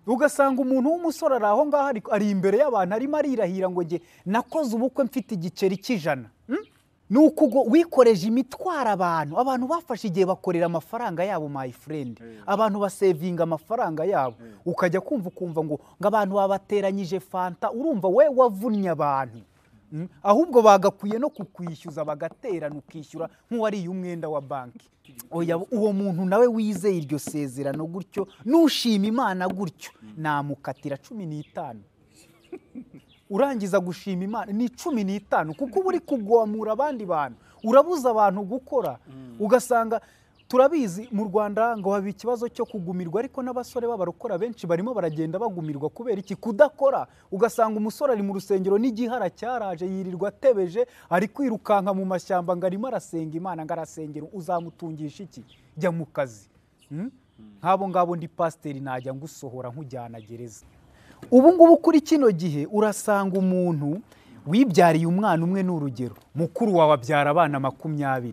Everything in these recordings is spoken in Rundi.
Ugasanga umuntu w'umusore ari aho ngaho, ari imbere y'abantu, arimo arirahira ngo nge nakoze ubukwe mfite igiceri cy'ijana. Ni uko wikoreje imitwaro abantu. Abantu bafashe igihe bakorera amafaranga yabo, my friend. Abantu basevinga amafaranga yabo. Ukajya kumva ukumva ngo abantu babateranyije fanta, urumva we wavunnye abantu. Ahubwo bagakwiye no kukwishyuza, bagaterana ukishyura nk'uwariye umwenda wa banki. Oya, uwo muntu nawe wizeye iryo sezerano gutyo, nushima Imana gutyo, namukatira 15. Urangiza gushima Imana ni 15, kuko uba uri kugomura abandi bantu, urabuza abantu gukora. Ugasanga turabizi mu Rwanda ngo haba ikibazo cyo kugumirwa, ariko n'abasore b'abarokora benshi barimo baragenda bagumirwa kubera iki? Kudakora. Ugasanga umusore ari mu rusengero n'igihara cyaraje, yirirwa atebeje, ari kwirukanka mu mashyamba ngo arimo arasenga Imana, ngo arasengera. Uzamutungisha iki? Jya mu kazi. Nk'abo ngabo ndi pasiteri najya ngusohora nkujyana gereza. Ubu ngubu kuri kino gihe urasanga umuntu wibyariye umwana umwe, ni urugero, mukuru wawe abyara abana 20.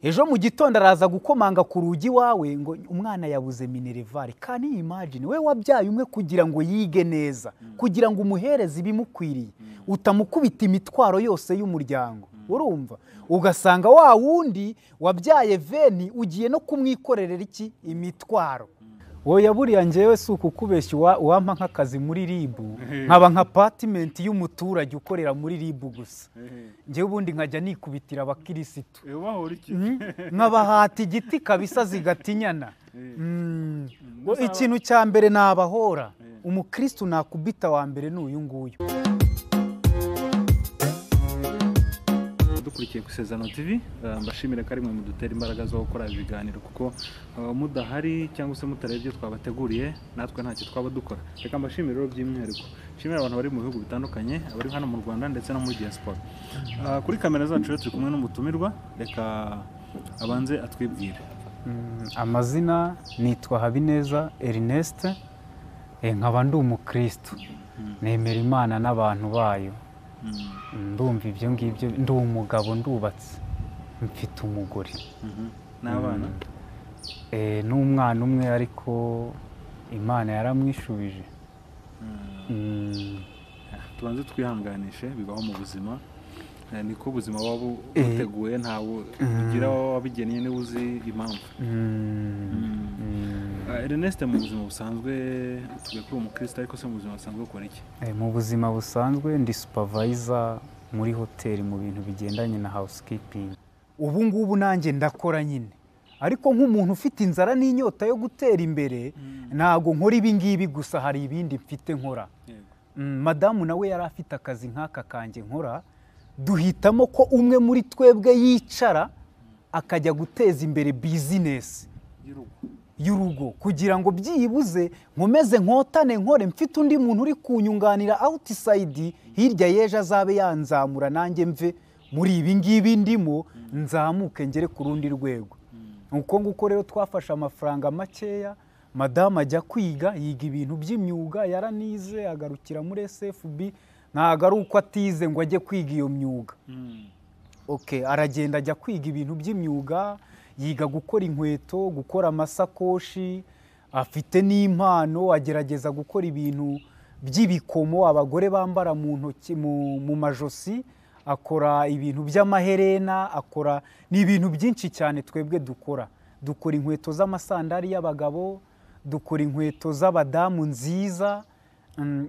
Ejo mu gitondo araza gukomanga ku rugi wawe ngo umwana yabuze minerivare. Can you imagine? We wabyaye umwe kugira ngo yige neza, kugira ngo umuhereze ibimukwiriye, utamukubita imitwaro yose y'umuryango. Urumva? Ugasanga wa wundi wabyaye veni ugiye no kumwikorerera iki? Imitwaro. Oya, buriya njyewe si ukukubeshya, uwampa nk'akazi muri RIB, nkaba nka apartment y'umuturage ukorera muri RIB gusa, njyewe ubundi nkajya nikubitira abakirisitu, nkabahata igiti kabisa zigatinyana. Ikintu cya mbere nabahora, umukristu nakubita wa mbere ni uyu nguyu. Dukurikiye ku Isezerano TV, mbashimire ko ari mwe mudutera imbaraga zo gukora ibiganiro, kuko mudahari cyangwa se mutarebye twabateguriye natwe ntacyo twaba dukora. Reka mbashimire rero by'umwihariko, nshimire abantu bari mu bihugu bitandukanye, abari hano mu Rwanda ndetse no muri diaspora. Kuri kamera zacu rero turi kumwe n'umutumirwa, reka abanze atwibwire. Amazina nitwa Habineza Ernest, nkaba ndi umukristo, nemera Imana n'abantu bayo. Ndumva ibyo ngibyo, ndi umugabo, ndubatse, mfite umugore n'abana, n'umwana umwe, ariko Imana yaramwishubije. Tubanze twihanganishe, bibaho mu buzima, niko ubuzima buba buteguye, ntawe ugira wabigennye niba uzi impamvu. Ernest, mu buzima busanzwe tuvuye kuri umukristo, ariko se mu buzima busanzwe ukora iki? Mu buzima busanzwe ndi supervisor muri hoteli mu bintu bigendanye na housekeeping. Ubu ngubu nanjye ndakora nyine, ariko nk'umuntu ufite inzara n'inyota yo gutera imbere, ntago nkora ibi ngibi gusa, hari ibindi mfite nkora. Madamu nawe yari afite akazi nk'aka kanjye nkora, duhitamo ko umwe muri twebwe yicara akajya guteza imbere business y'urugo, kugira ngo byibuze nkomeze nkotane nkore, mfite undi muntu uri kunyunganira outside, hirya y'ejo azabe yanzamura nanjye mve muri ibi ngibi ndimo, nzamuke ngere ku rundi rwego. Uko nguko rero twafashe amafaranga makeya, madamu ajya kwiga, yiga ibintu by'imyuga, yaranize agarukira muri SFB, ntago ari uko atize ngo ajye kwiga iyo myuga. Okay, aragenda ajya kwiga ibintu by'imyuga, yiga gukora inkweto, gukora amasakoshi, afite n'impano, agerageza gukora ibintu by'ibikomo abagore bambara mu ntoki, mu majosi, akora ibintu by'amaherena, akora ni ibintu byinshi cyane twebwe dukora. Dukora inkweto z'amasandari y'abagabo, dukora inkweto z'abadamu nziza.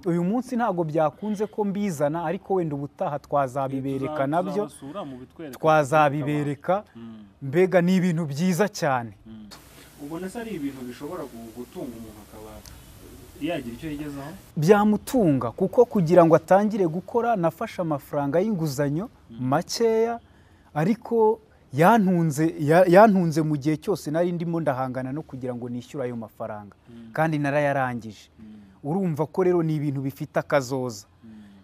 Uyu munsi ntago byakunze ko mbizana, ariko wenda ubutaha twazabibereka nabyo, twazabibereka. Mbega ni ibintu byiza cyane. Ubona se ari ibintu bishobora gutunga umuntu akaba yagira icyo yigezaho? Byamutunga, kuko kugira ngo atangire gukora nafashe amafaranga y'inguzanyo makeya, ariko yantunze mu gihe cyose nari ndimo ndahangana no kugira ngo nishyure ayo mafaranga, kandi narayarangije. Urumva ko rero ni ibintu bifite akazoza.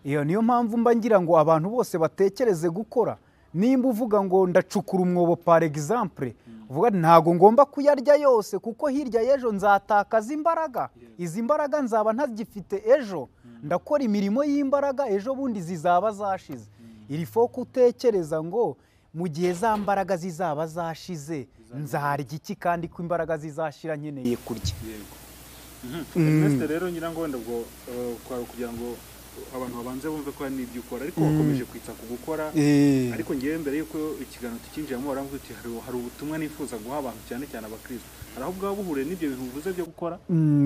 Iyo niyo mpamvu mba ngira ngo abantu bose batekereze gukora. Nimba uvuga ngo ndacukura umwobo par exemple, uvuga ntago ngomba kuyarya yose, kuko hirya y'ejo nzatakaza imbaraga. Izi mbaraga nzaba ntagifite ejo, ndakora imirimo y'imbaraga ejo bundi zizaba zashize. Iri foko utekereza ngo mu gihe za mbaraga zizaba zashize nzarya iki, kandi ko imbaraga zizashira nkeneye kurya. Ernest rero ngira ngo wenda ubwo kugira ngo abantu babanze bumve ko hari n'ibyo ukora, ariko wakomeje kwitsa ku gukora. Ariko ngewe mbere y'uko ikiganiro tukinjiramo warambwira uti hari ubutumwa nifuza guha abantu, cyane cyane abakristo. Hari aho bwaba buhuriye n'ibyo bintu uvuze byo gukora?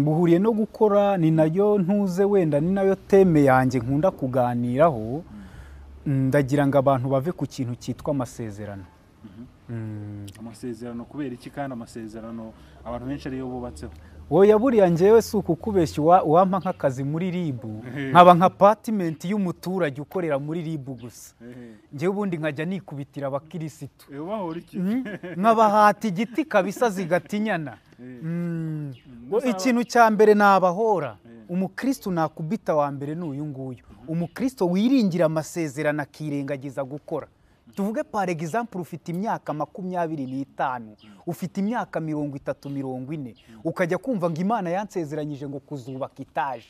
Buhuriye no gukora, ni nayo ntuze wenda ni nayo teme yanjye nkunda kuganiraho. Ndagira ngo abantu bave ku kintu cyitwa amasezerano. Amasezerano kubera iki? Kandi amasezerano abantu benshi ariyo bubatseho. Oya, buriya njyewe si ukukubeshya, uwampa nk'akazi muri RIB, nkaba nka patimenti y'umuturage ukorera muri RIB gusa, njyewe ubundi nkajya nikubitira abakirisitu, nkabahata igiti kabisa zigatinyana. Ikintu cya mbere nabahora, umukristo nakubita wa mbere ni uyu nguyu, umukristo wiringira amasezerano akirengagiza gukora. Tuvuge par exemple ufite imyaka 25, ufite imyaka 30, 40, ukajya kumva ngo Imana yansezeranyije ngo kuzubaka etaje,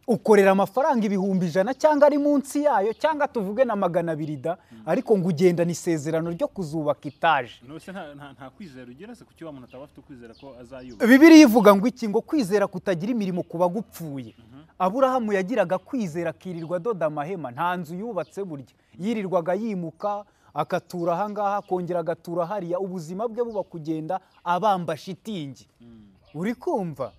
ukorera amafaranga 100,000 cyangwa ari munsi yayo, cyangwa tuvuge na 200 da, ariko ngo ugenda ni isezerano ryo kuzubaka etaje. Nose nta kwizera ugira se? Kuki wa muntu ataba afite kwizera ko azayubaka? Bibiliya ivuga ngo iki? Ngo kwizera kutagira imirimo kuba gupfuye. Aburahamu yagiraga kwizera akirirwa adoda amahema, nta nzu yubatse burya, yirirwaga yimuka akatura aha ngaha akongera agatura hariya, ubuzima bwe buba kugenda abamba shitingi. Uri kumva?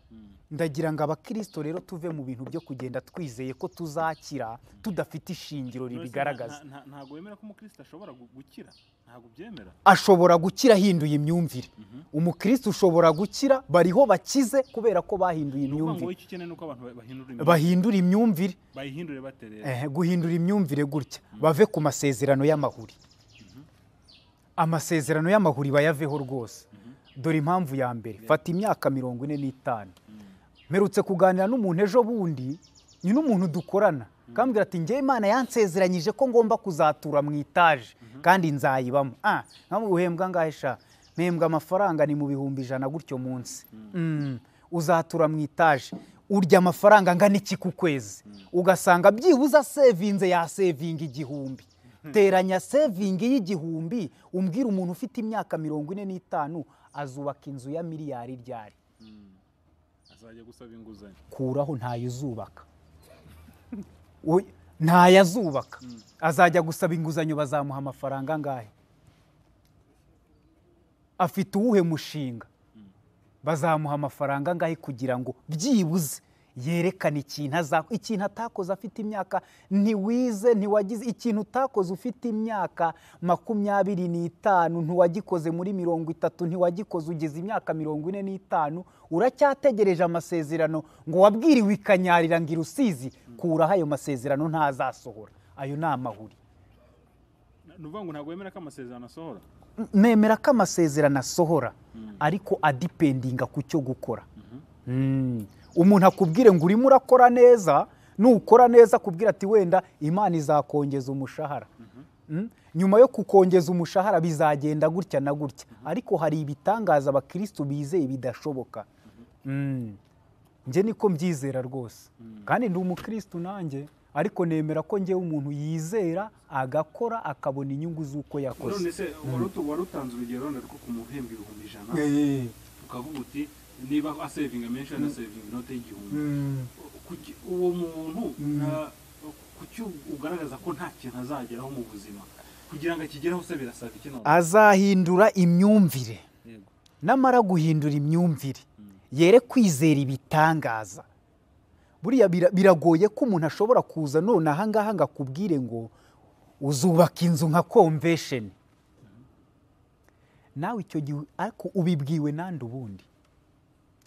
Ndagira ngo abakristo rero tuve mu bintu byo kugenda twizeye ko tuzakira tudafite ishingiro ribigaragaza. Ntago wemera ko umukristo ashobora gukira? Ntago byemera. Ashobora gukira ahinduye imyumvire. Umukristo ushobora gukira, bariho bakize kubera ko bahinduye imyumvire. Icyo ukeneye nuko abantu bahindura imyumvire. Bahindura imyumvire. Bayihindure baterera. Guhindura imyumvire gutya, bave ku masezerano y'amahuri. Amasezerano y'amahuri bayaveho rwose. Dore impamvu ya mbere, fata imyaka 45. Mperutse kuganira n'umuntu ejo bundi, ni n'umuntu dukorana, kambwira ati njye Imana yansezeranyije ko ngomba kuzatura mu etaje kandi nzayibamo. Nkamuhembwa ngahe sha? Mpembwa amafaranga ni mu 100,000 gutyo munsi. Uzatura mu etaje, urya amafaranga angana iki ku kwezi? Ugasanga byibuza sevinze ya sevinga 1000. Teranya sevingi y'1000, umbwira umuntu ufite imyaka 45 azubaka inzu ya miliyari ryari? Azajya gusaba inguzanyo. Kuraho ntayuzubaka. Ntayazubaka. Azajya gusaba inguzanyo, bazamuha amafaranga angahe? Afite uwuhe mushinga? Bazamuha amafaranga angahe kugira ngo byibuze yerekane ikintu ikintu atakoze afite imyaka? Ntiwize, ntiwagize ikintu utakoze ufite imyaka 25, ntiwagikoze muri 30, ntiwagikoze ugeze imyaka 45, uracyategereje amasezerano ngo wabwiriwe ikanyarira ngo irusizi. Kuraho ayo masezerano, ntazasohora. Ayo ni amahuri. Nuvuga ngo ntabwo wemera ko amasezerano asohora? Nemera ko amasezerano asohora, ariko adipendinga ku cyo gukora. Umuntu akubwire ngo urimo urakora neza, nukora neza akubwira ati wenda Imana izakongeza umushahara. Nyuma yo kukongeza umushahara bizagenda gutya na gutya. Ariko hari ibitangaza abakristo bizeye bidashoboka. Nje niko mbyizera rwose. Kandi ndi umukristo nanjye, ariko nemera ko ngewe umuntu yizera agakora akabona inyungu z'uko yakoze. None se warutanze urugero rwo kumuhemba 100,000, ukavuga uti niba asevinga menshi anasevinga inote y'1000, uwo muntu kuki ugaragaza ko nta kintu azageraho mu buzima? Kugira ngo akigereho se birasaba iki? None azahindura imyumvire. Namara guhindura imyumvire, yere kwizera ibitangaza. Buriya biragoye ko umuntu ashobora kuza none aha ngaha ngakubwire ngo uzubaka inzu nka convention. Nawe icyo gihe ariko ubibwiwe nande ubundi?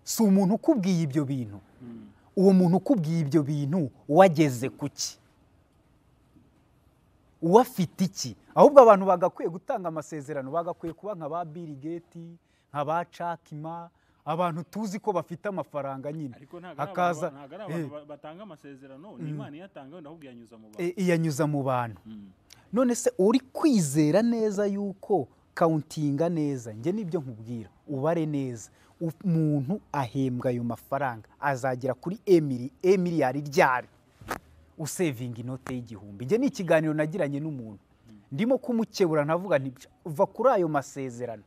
Si umuntu ukubwiye ibyo bintu. Uwo muntu ukubwiye ibyo bintu wageze kuki? Uwafite iki? Ahubwo abantu bagakwiye gutanga amasezerano, bagakwiye kuba nka ba Bill Gates, nka ba Jack Ma, abantu tuzi ko bafite amafaranga nyine. Hakaza abantu batanga amasezerano, ni Imana iyatanga wenda ahubwo iyanyuza mu bantu. Iyanyuza mu bantu. None se uri kwizera neza yuko countinga neza, nge nibyo nkubwira, ubare neza, umuntu ahembwa ayo mafaranga azagera kuri emiliyari ryari usevinga inote y'1000? Nge ni ikiganiro nagiranye n'umuntu, ndimo kumukebura ntavuga nti va kuri ayo masezerano.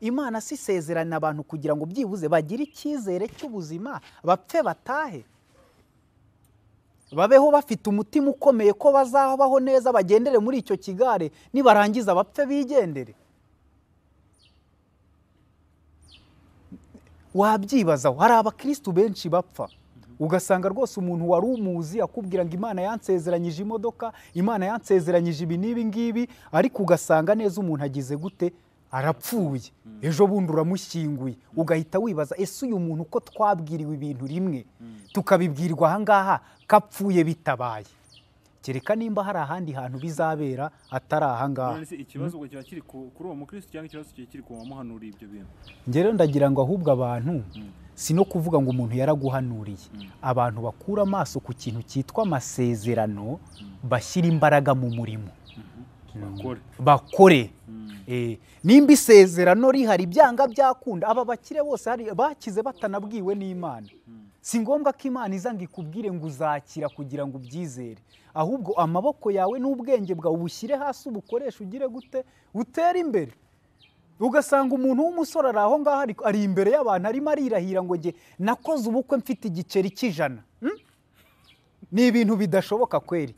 Imana si isezerana abantu kugira ngo byibuze bagire icyizere cy'ubuzima, bapfe batahe, babeho bafite umutima ukomeye ko bazabaho neza, bagendere muri icyo kigare, nibarangiza bapfe bigendere. Wabyibazaho, hari abakristu benshi bapfa ugasanga rwose umuntu wari umuzi akubwira ngo Imana yansezeranyije imodoka, Imana yansezeranyije ibi n'ibi ngibi, ariko ugasanga neza umuntu agize gute, arapfuye, ejo bundi uramushyinguye, ugahita wibaza ese uyu muntu ko twabwiriwe ibintu rimwe tukabibwirwa aha ngaha kapfuye bitabaye? Kereka nimba hari ahandi hantu bizabera atari aha ngaha. Ikibazo ubwo kiba kiri kuri uwo mukristo cyangwa ikibazo kiba kiri ku wamuhanuriye ibyo bintu? Njye rero ndagira ngo ahubwo abantu si no kuvuga ngo umuntu yaraguhanuriye, abantu bakura amaso ku kintu cyitwa amasezerano, bashyira imbaraga mu murimo, bakore. Nimba isezerano rihari byanga byakunda, aba bakire bose hari bakize batanabwiwe n'Imana. Si ngombwa ko Imana iza ngo ikubwire ngo uzakira kugira ngo ubyizere, ahubwo amaboko yawe n'ubwenge bwawe ubushyire hasi, ubukoreshe, ugire gute, utere imbere. Ugasanga umuntu w'umusore ari aho ngaho, ari imbere y'abantu arimo arirahira ngo nge nakoze ubukwe mfite igiceri cy'ijana. Ni ibintu bidashoboka kweri,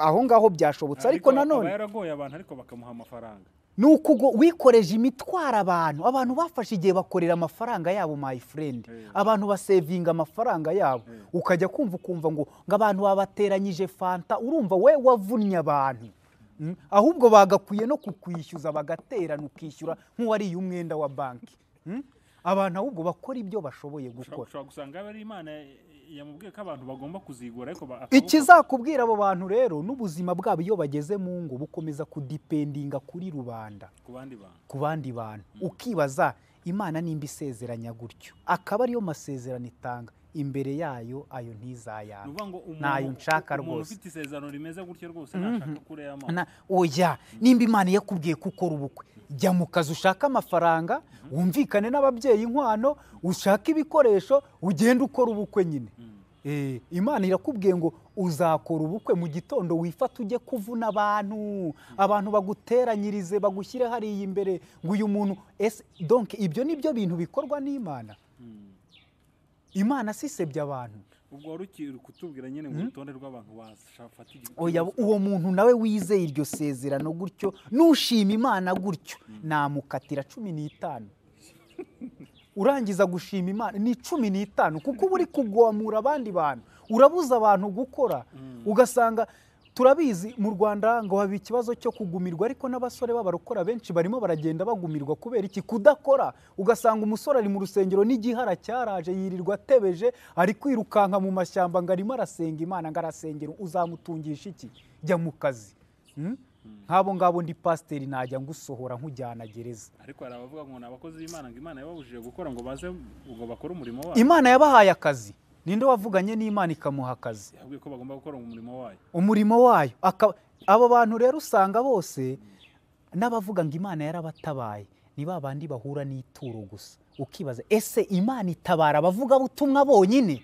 aho ngaho byashobotse, ariko nanone yaragoye abantu ariko bakamuha amafaranga. Nuko wikoreje imitwaro abantu, abantu bafashe igihe bakorera amafaranga yabo, my friend, abantu basevinga amafaranga yabo, ukajya kumva ukumva ngo abantu babateranyije fanta, urumva we wavunnye abantu. Ahubwo bagakwiye no kukwishyuza, bagaterana ukishyura nk'uwariye umwenda wa banki. Abantu ahubwo bakora ibyo bashoboye gukora. Ushobora gusanga ari Imana yamubwiye ko abantu bagomba kuzigura, ariko ikizakubwira abo bantu rero n'ubuzima bwabo iyo bageze mu ngo bukomeza kudipendinga kuri rubanda, ku bandi bantu. Ukibaza Imana nimba isezeranya gutyo, akaba ariyo masezerano itanga imbere yayo, ayo ntizayanga, nayo nshaka rwose. Ufite isezerano rimeze gutyo rwose nashaka kure y'amaso. Oya, nimba Imana yakubwiye ko ukora ubukwe, jya mu kazi ushaka amafaranga, wumvikane n'ababyeyi inkwano, ushaka ibikoresho, ugende ukora ubukwe nyine. Imana irakubwiye ngo uzakora ubukwe mu gitondo wifata ujye kuvuna abantu, abantu baguteranyirize, bagushyire hariya imbere ngo uyu muntu ese. Donc ibyo nibyo bintu bikorwa n'Imana. Imana sisebya abantu. Ubwo wari ukiri kutubwira nyine ngo urutonde rw'abantu washafata. Oya, uwo muntu nawe wizeye iryo sezerano gutyo, nushima Imana gutyo, namukatira 15. Urangiza gushima Imana ni 15, kuko uba uri kugwamura abandi bantu, urabuza abantu gukora. Ugasanga turabizi mu Rwanda ngo haba ikibazo cyo kugumirwa, ariko n'abasore b'abarokora benshi barimo baragenda bagumirwa kubera iki? Kudakora. Ugasanga umusore ari mu rusengero n'igihara cyaraje, yirirwa atebeje, ari kwirukanka mu mashyamba ngo arimo arasenga Imana, ngo arasengera, uzamutungisha iki? Jya mu kazi. Nk'abo ngabo ndi pasiteri najya ngusohora nkujyana gereza. Ariko hari abavuga ngo ni abakozi b'Imana, ngo Imana yababujije gukora ngo baze ngo bakore umurimo wayo. Imana yabahaye akazi. Ninde wavuganye n'Imana ikamuha akazi? Yabwiye ko bagomba gukora umurimo wayo. Umurimo wayo. Abo bantu rero usanga bose n'abavuga ngo Imana yarabatabaye ni ba bandi bahura n'ituro gusa. Ukibaza ese Imana itabara abavuga butumwa bonyine?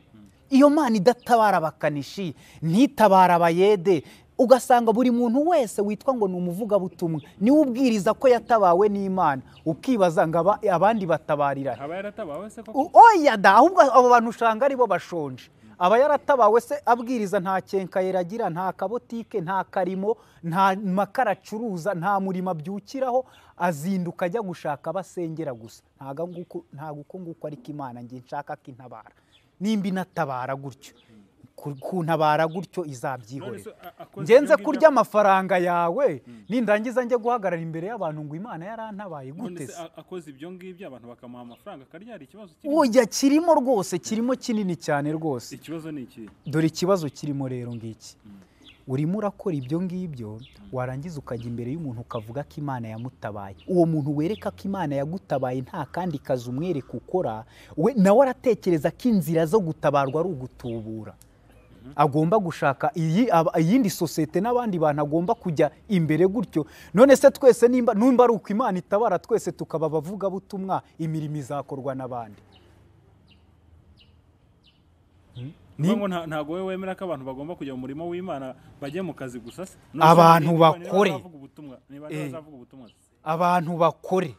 Iyo Mana idatabara abakanishi, ntitabara abayede, ugasanga buri muntu wese witwa ngo ni umuvugabutumwa niwe ubwiriza ko yatabawe n'Imana. Ukibaza ngo abandi batabarira aba yaratabawe se koko? Oya da, ahubwo abo bantu usanga aribo bashonje. Aba yaratabawe se abwiriza nta kenkayera agira, nta kabotike, nta karimo, nta makara acuruza, nta murimo abyukiraho, azinduka ajya gushaka abasengera gusa. Ntago uko nguko ariko Imana ngiye nshaka ko intabara. Nimba inatabara gutyo, kuntabara gutyo izabyihorera. Ngenze kurya amafaranga yawe, nindangiza njye guhagarara imbere y'abantu ngo Imana yarantabaye gute se? Akoze ibyo ngibyo abantu bakamuha amafaranga akarya, hari ikibazo kirimo? Oya, kirimo rwose, kirimo kinini cyane rwose. Ikibazo ni iki? Dore ikibazo kirimo rero ngiki. Urimo urakora ibyo ngibyo, warangiza ukajya imbere y'umuntu ukavuga ko Imana yamutabaye. Uwo muntu wereka ko Imana yagutabaye nta kandi kazi umwereka ukora, we nawe aratekereza ko inzira zo gutabarwa ari ugutubura. Agomba gushaka iyindi sosiyete n'abandi bantu agomba kujya imbere gutyo. None se twese nimba ari uko Imana itabara twese tukaba abavuga butumwa, imirimo izakorwa n'abandi. Ntabwo wowe wemera ko abantu bagomba kujya mu murimo w'Imana bajye mu kazi gusa se? Abantu bakore. Abantu bakore.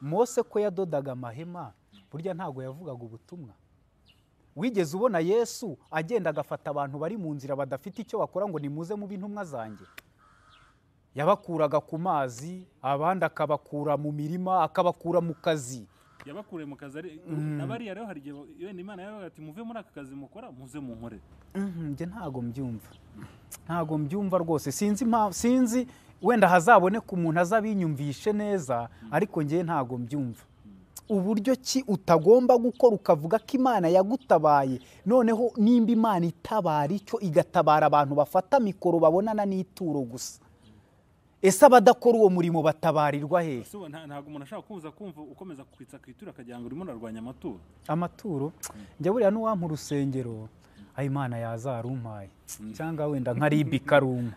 Mose ko yadodaga amahema, burya ntabwo yavugaga ubutumwa. Wigeze ubona Yesu agenda agafata abantu bari mu nzira badafite icyo bakora ngo nimuze mu bintumwa zanjye? Yabakuraga ku mazi, abandi akabakura mu mirima, akabakura mu kazi. Yabakuriye mu kazi ari nabariya rero hari igihe wenda Imana yabaga ati muve muri aka kazi mukora muze munkorere. Njye ntago mbyumva, ntago mbyumva rwose. Sinzi impamvu, sinzi wenda hazaboneka umuntu azabinyumvishe neza, ariko njye ntago mbyumva. Uburyo ki utagomba gukora ukavuga ko Imana yagutabaye, noneho nimba Imana itabara icyo igatabara abantu bafata mikoro babonana n'ituro gusa, ese abadakora uwo murimo batabarirwa hehe? Ese ntabwo umuntu ashaka kuza kumva ukomeza kwitsa ku ituro akagira ngo urimo urarwanya amaturo? Amaturo njye buriya n'uwampa urusengero ayo Imana yazarumpaye, cyangwa wenda nka ribi karuma.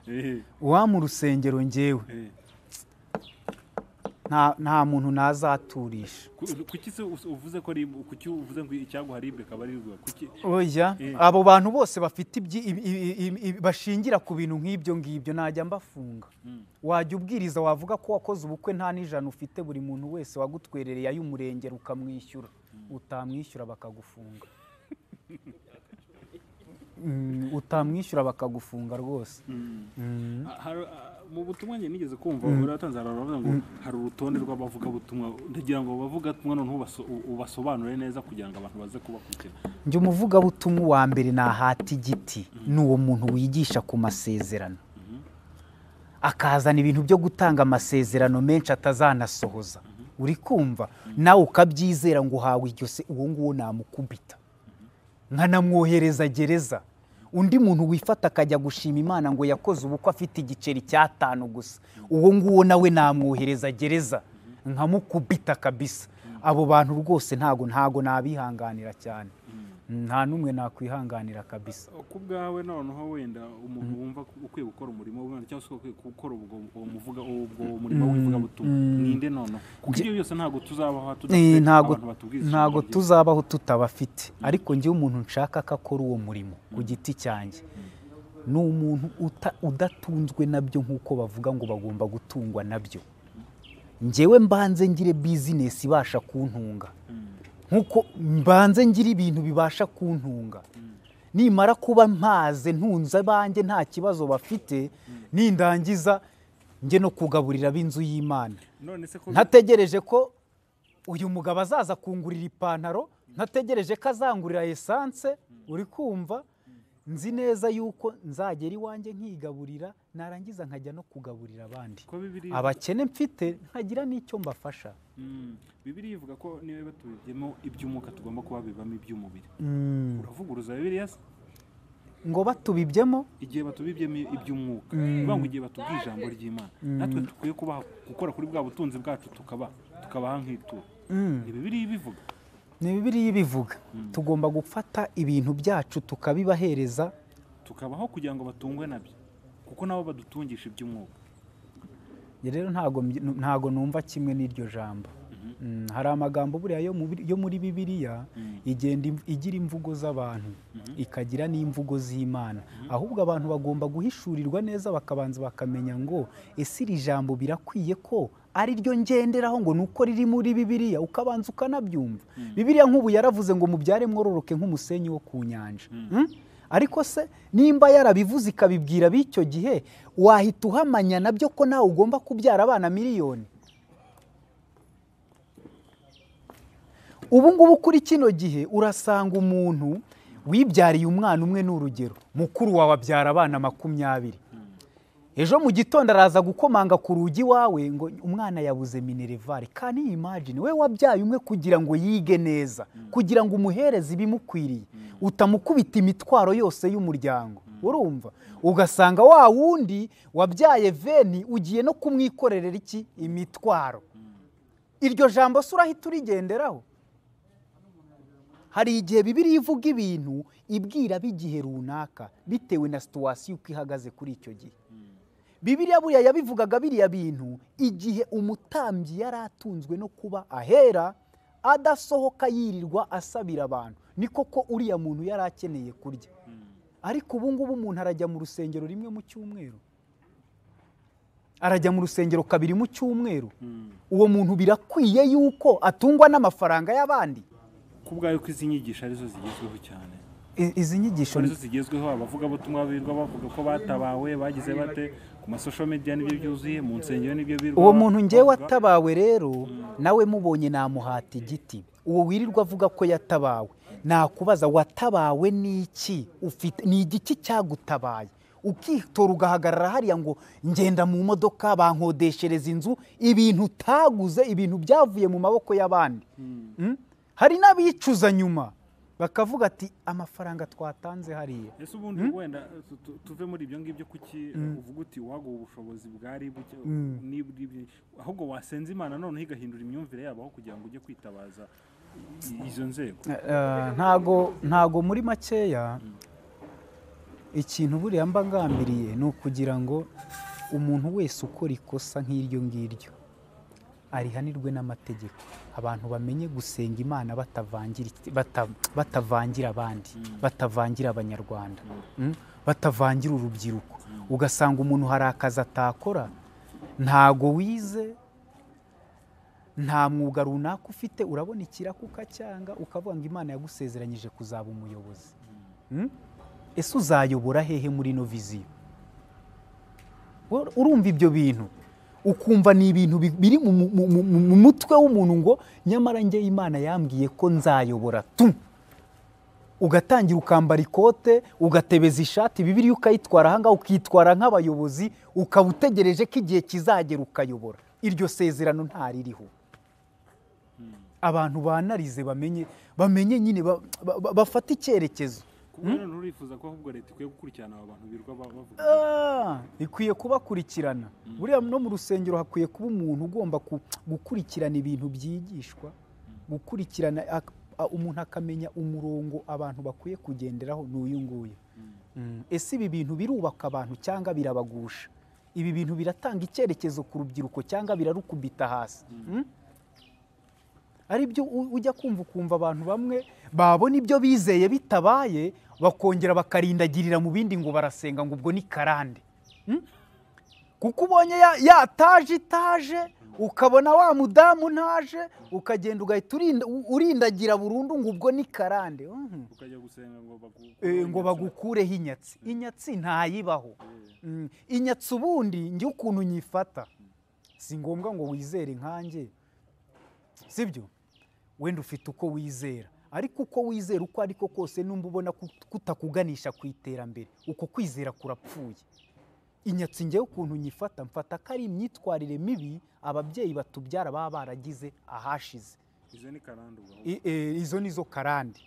Uwampa urusengero njyewe nta muntu nazaturisha. Kuki se uvuze ko ribu, kuki uvuze ngo icyaguha ribu akaba ari ribu? Kuki? Oya, abo bantu bose bafite bashingira ku bintu nk'ibyo ngibyo najya mbafunga. Wajya ubwiriza wavuga ko wakoze ubukwe nta n'ijana ufite, buri muntu wese wagutwerereye ay'umurengera ukamwishyura, utamwishyura bakagufunga. Utamwishyura bakagufunga rwose. Mu butumwa njye nigeze kumva uratanze aravuga ngo hari urutonde rw'abavugabutumwa, ndagira ngo abavugabutumwa noneho ubasobanure neza kugira ngo abantu baze kubakurikira. Njye umuvugabutumwa wa mbere nahata igiti ni uwo muntu wigisha ku masezerano, akazana ibintu byo gutanga amasezerano menshi atazanasohoza. Uri kumva nawe ukabyizera ngo uhawe iryo se, uwo nguwo namukubita nkanamwohereza gereza. Undi muntu wifata akajya gushima Imana ngo yakoze ubukwe afite igiceri cy'atanu gusa, uwo nguwo nawe namwohereza gereza nkamukubita kabisa. Abo bantu rwose ntago nabihanganira cyane, nta n'umwe nakwihanganira kabisa. Ku bwawe noneho wenda umuntu wumva ukwiye gukora umurimo w'Imana cyangwa se ukwiye gukora ubwo muvuga ubwo murimo w'ivugabutumwa ninde noneho? Kuko ibyo byose ntago tuzabaho tudafite abantu batubwiza, ntago tuzabaho tutabafite. Ariko njye umuntu nshaka ko akora uwo murimo ku giti cyanjye ni umuntu udatunzwe nabyo nk'uko bavuga ngo bagomba gutungwa nabyo. Njyewe mbanze ngire business ibasha kuntunga, nkuko mbanze ngira ibintu bibasha kuntunga. Nimara kuba mpaze ntunze abanjye nta kibazo bafite, nindangiza njye no kugaburira ab'inzu y'Imana. Ntategereje ko uyu mugabo azaza kungurira ipantaro, ntategereje ko azangurira essence. Uri kumva nzi neza yuko nzagera iwanjye nkigaburira, narangiza nkajya no kugaburira abandi abakene mfite, nkagira n'icyo mbafasha. Bibiliya ivuga ko niba batubibyemo iby'umwuka tugomba kuba bibamo iby'umubiri. Uravuguruza Bibiliya se? Ngo batubibyemo igihe batubibyemo iby'umwuka, bivuga ngo igihe batubwiye ijambo ry'Imana natwe dukwiye kubaha gukora kuri bwa butunzi bwacu tukabaha nk'ituro. Ni Bibiliya ibivuga. Ni Bibiliya ibivuga. Tugomba gufata ibintu byacu tukabibahereza, tukabaho kugira ngo batungwe nabyo, kuko nabo badutungisha iby'umwuka. Rero ntago numva kimwe n'iryo jambo. Hari amagambo buriya yo muri Bibiliya igenda igira imvugo z'abantu, ikagira n'imvugo z'Imana. Ahubwo abantu bagomba guhishurirwa neza, bakabanza bakamenya ngo ese iri jambo birakwiye ko ari ryo ngenderaho ngo nuko riri muri Bibiliya, ukabanza ukanabyumva. Bibiliya nk'ubu yaravuze ngo mubyare mwororoke nk'umusenyi wo ku nyanja. Ariko se nimba yarabivuze ikabibwira b'icyo gihe, wahita uhamanya nabyo ko nawe ugomba kubyara abana miliyoni? Ubu ngubu kuri kino gihe urasanga umuntu wibyariye umwana umwe n'urugero, mukuru wawe abyara abana 20. Ejo mu gitondo araza gukomanga ku rugi wawe ngo umwana yabuze minerval. Can you imagine? We wabyaye umwe kugira ngo yige neza, kugira ngo umuhereze ibimukwiriye, utamukubita imitwaro yose y'umuryango. Urumva ugasanga wa wundi wabyaye veni ugiye no kumwikorerera iki imitwaro. Iryo jambo se urahita urigenderaho? Hari igihe Bibiliya ivuga ibintu ibwira b'igihe runaka bitewe na situation uko ihagaze kuri icyo gihe. Bibiliya buriya yabivugaga biriya bintu igihe umutambyi yari atunzwe no kuba ahera, adasohoka yirirwa asabira abantu. Niko ko uriya muntu yari akeneye kurya. Ariko ubu ngubu umuntu arajya mu rusengero rimwe mu cyumweru, Arajya mu rusengero kabiri mu cyumweru. Uwo muntu birakwiye yuko atungwa n'amafaranga y'abandi. Kubwayo ko izi nyigisho arizo zigezweho cyane. Izi nyigisho arizo zigezweho, abavuga butumwa birirwa bavuga ko batabawe, bagize bate ku ma social media nibyo byuzuye, mu nsengero nibyo birirwa. Uwo muntu ngewe watabawe rero nawe mubonye namuhata igiti. Uwo wirirwa avuga ko yatabawe, nakubaza watabawe n'iki? Ufite ni igiki cyagutabaye? Ukitora ugahagarara hariya ngo ngenda mu modoka bankodeshereza inzu, ibintu utaguze, ibintu byavuye mu maboko y'abandi. Hari n'abicuza nyuma bakavuga ati amafaranga twatanze hariya. Ese ubundi wenda tuve muri ibyo ngibyo, kuki uvuga uti waguha ubushobozi bwari buke, ahubwo wasenza Imana noneho igahindura imyumvire yabo aho kugira ngo ujye kwitabaza izo nzego? Ntago muri makeya ikintu buriya mba ngambiriye ni ukugira ngo umuntu wese ukora ikosa nk'iryo ngiryo arihanirwe n'amategeko. Abantu bamenye gusenga Imana batavangira abandi, batavangira abanyarwanda, batavangira urubyiruko. Ugasanga umuntu hari akazi atakora, ntago wize, nta mwuga runaka ufite, urabona ikiraka ukacyanga, ukavuga ngo Imana yagusezeranyije kuzaba umuyobozi. Ese uzayobora hehe muri ino viziyo? Urumva ibyo bintu ukumva ni ibintu biri mu mutwe w'umuntu ngo nyamara njye Imana yambwiye ko nzayobora tu. Ugatangira ukambara ikote, ugatebeza ishati, Bibiliya ukayitwara ahangaha, ukitwara nk'abayobozi, ukaba utegereje ko igihe kizagera ukayobora. Iryo sezerano ntaririho. Abantu banarize bamenye nyine bafata icyerekezo. Urifuza ko ahubwo leta ikwiye gukurikirana aba bantu birirwa bavuga? Ikwiye kubakurikirana. Buriya no mu rusengero hakwiye kuba umuntu ugomba gukurikirana ibintu byigishwa, gukurikirana umuntu akamenya umurongo abantu bakwiye kugenderaho n'uyu nguyu. Ese ibi bintu birubaka abantu cyangwa birabagusha? Ibi bintu biratanga icyerekezo ku rubyiruko cyangwa birarukubita hasi? Ari byo ujya kumva ukumva abantu bamwe babona ibyo bizeye bitabaye bakongera bakarindagirira mu bindi ngo barasenga ngo ubwo ni karande. Kuko ubonye yataje itaje, ukabona wa mudamu ntaje, ukagenda ugahita urindagira burundu ngo ubwo ni karande. Ukajya gusenga ngo bagukureho inyatsi. Inyatsi ntayibaho. Inyatsi ubundi njye ukuntu nyifata, si ngombwa ngo wizere nkanjye, sibyo? Wenda ufite uko wizera, ariko uko wizera uko ariko kose numba ubona kutakuganisha ku iterambere, uko kwizera kurapfuye. Inyatsi njyewe ukuntu nyifata, mfata ko ari imyitwarire mibi ababyeyi batubyara baba baragize ahashize. Izo ni karande. Izo nizo karande.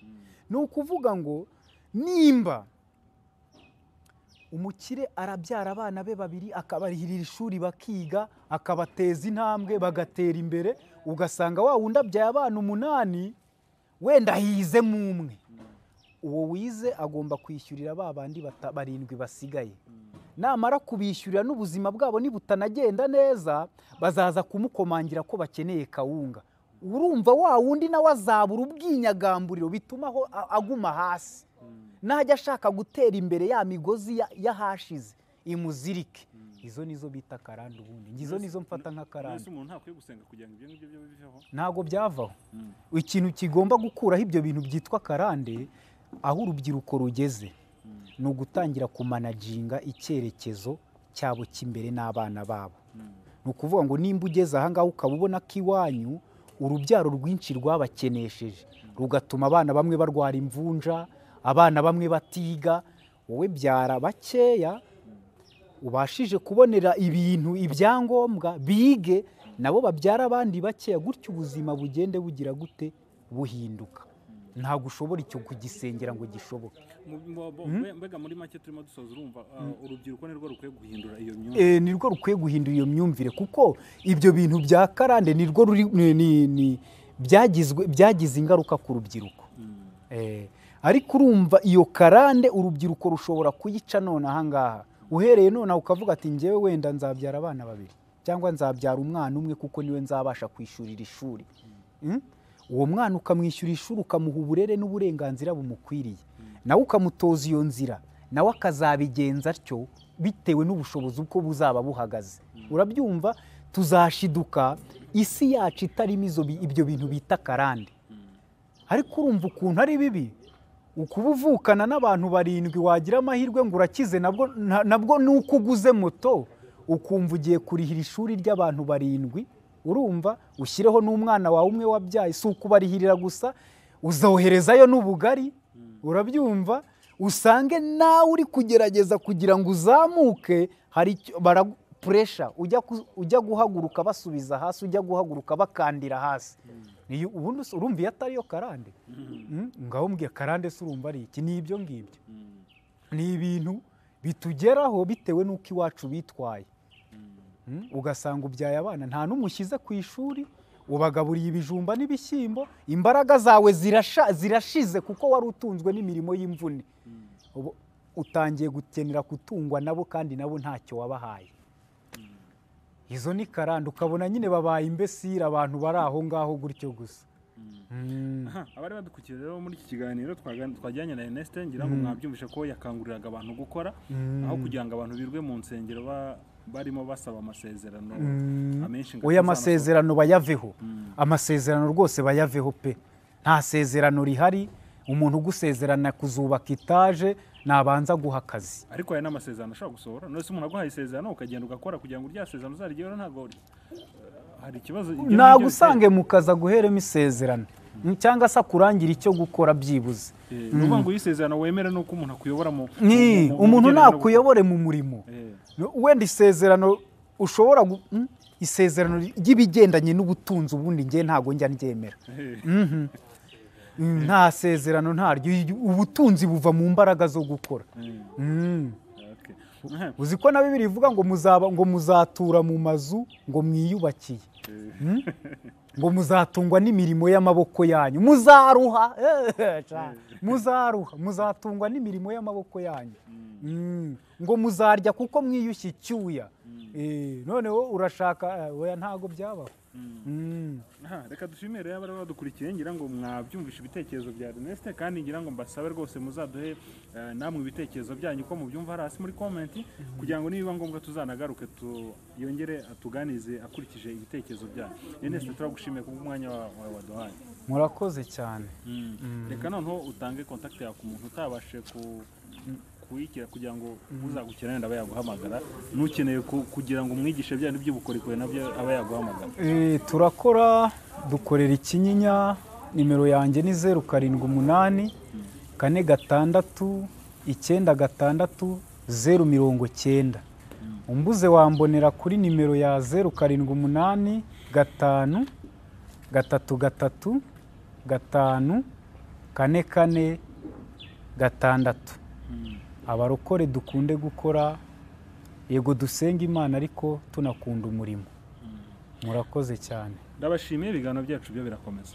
Ni ukuvuga ngo nimba umukire arabyara abana be babiri akabarihirira ishuri bakiga, akabateza intambwe bagatera imbere, ugasanga wa wundi abyaye abana 8 wenda hizemo umwe. Uwo wize agomba kwishyurira ba bandi 7 basigaye. Namara kubishyurira n'ubuzima bwabo nibutanagenda neza, bazaza kumukomangira ko bakeneye kawunga. Urumva wa wundi nawe azabura ubwinyagamburiro bituma aho aguma hasi. Najya ashaka gutera imbere ya migozi yahashize imuzirike. Izo nizo bita karande ubundi. Ngizo nizo mfata nka karande. Ese umuntu ntakwiye gusenga kugira ngo ibyo ngibyo biveho? Ntago byavaho. Ikintu kigomba gukuraho ibyo bintu byitwa karande aho urubyiruko rugeze ni ugutangira kumanaginga icyerekezo cyabo cy'imbere n'abana babo. Ni ukuvuga ngo nimba ugeze aha ngaha ukaba ubona ko iwanyu urubyaro rwinshi rwabakenesheje, rugatuma abana bamwe barwara imvunja, abana bamwe batiga, wowe byara bakeya ubashije kubonera ibintu ibyangombwa bige, nabo babyara abandi bakeya, gutyo ubuzima bugende bugira gute buhinduka. Ntabwo ushobora icyo kugisengera ngo gishoboke. Mbega muri make turimo dusoza, urumva urubyiruko nirwo rukwiye guhindura iyo myumvire. Nirwo rukwiye guhindura iyo myumvire, kuko ibyo bintu bya karande nirwo ruri ni byagize ingaruka ku rubyiruko. Ariko urumva iyo karande urubyiruko rushobora kuyica none aha ngaha. Uhereye none ukavuga ati njyewe wenda nzabyara abana babiri cyangwa nzabyara umwana umwe kuko niwe nzabasha kwishurira ishuri. Uwo mwana ukamwishyura ishuri, ukamuha uburere n'uburenganzira bumukwiriye, nawe ukamutoza iyo nzira, nawe akazabigenza atyo bitewe n'ubushobozi uko buzaba buhagaze. Urabyumva, tuzashiduka isi yacu itarimo ibyo bintu bita karande. Ariko urumva ukuntu ari bibi, ukuba uvukana n'abantu 7 wagira amahirwe ngo urakize, nabwo nuko uguze moto ukumva ugiye kurihira ishuri ry'abantu 7, urumva ushyireho n'umwana wawe umwe wabyaye, si ukubarihirira gusa, uzoherezayo n'ubugari. Urabyumva, usange nawe uri kugerageza kugira ngo uzamuke, hari pressure, ujya guhaguruka basubiza hasi, ujya guhaguruka bakandira hasi. Ubundi urumva iyo atari yo karande. Ngaho mbwiye karande se urumva ari iki? Ni ibyo ngibyo, ni ibintu bitugeraho bitewe n'uko iwacu bitwaye. Ugasanga ubyaye abana nta n'umushyize ku ishuri, ubagaburiye ibijumba n'ibishyimbo, imbaraga zawe zirashize kuko wari utunzwe n'imirimo y'imvune. Utangiye gukenera gutungwa nabo kandi nabo ntacyo wabahaye. Izo ni karande, ukabona nyine babaye imbesira, abantu bari aho ngaho gutyo gusa. Abari badukurikiye rero muri iki kiganiro twajyanye na Ernest, ngira ngo mwabyumvishe ko yakanguriraga abantu gukora, aho kugira ngo abantu birwe mu nsengero barimo basaba amasezerano amenshi. Oya, amasezerano bayaveho, amasezerano rwose bayaveho pe. Nta sezerano rihari, umuntu ugusezerana kuzubaka etaje nabanza guha akazi. Ariko aya n'amasezerano ashobora gusohora. None se umuntu aguhaye isezerano ukagenda ugakora kugira ngo urya sezerano uzarigeho, ntabwo hari ikibazo. Nagusange mukaza guheremo isezerano cyangwa se akurangira icyo gukora byibuze. Nuvuga ngo isezerano wemere nuko umuntu akuyobora mu umuntu nakuyobore mu murimo. Wenda isezerano ushobora isezerano ry'ibigendanye n'ubutunzi ubundi nge ntago njya ndyemera. Nta sezerano ntaryo, ubutunzi buva mu mbaraga zo gukora. Uzi ko na Bibiliya ivuga ngo muzaba ngo muzatura mu mazu ngo mwiyubakiye, ngo muzatungwa n'imirimo y'amaboko yanyu, muzaruha muzaruha, muzatungwa n'imirimo y'amaboko yanyu, ngo muzarya kuko mwiyushye icyuya. Noneho urashaka, oya ntago byabaho. Reka dushimire rero abari badukurikiye, ngira ngo mwabyumvishe ibitekerezo bya Ernest, kandi ngira ngo mbasabe rwose muzaduhe namwe ibitekerezo byanyu ko mubyumva hasi muri comment, kugira ngo nibiba ngombwa tuzanagaruke yongere atuganize akurikije ibitekerezo byanyu. Ernest, turagushimiye ku bw'umwanya wawe waduhaye. Murakoze cyane. Reka noneho utange contact yawe ku muntu utabashe kuyikira kugira ngo uzagukira wenda aba yaguhamagara, n'ukeneye kugira ngo umwigishe bya by'ubukorikori nabyo aba yaguhamagara. Turakora, dukorera Ikinyinya, nimero yanjye ni 078 4 6 96 090. Umbuze wambonera kuri nimero ya 078 5 3 3 5 4 4 6. Abarokore dukunde gukora, yego dusenga Imana ariko tunakunda umurimo. Murakoze cyane. Ndabashimiye, ibiganiro byacu byo birakomeza.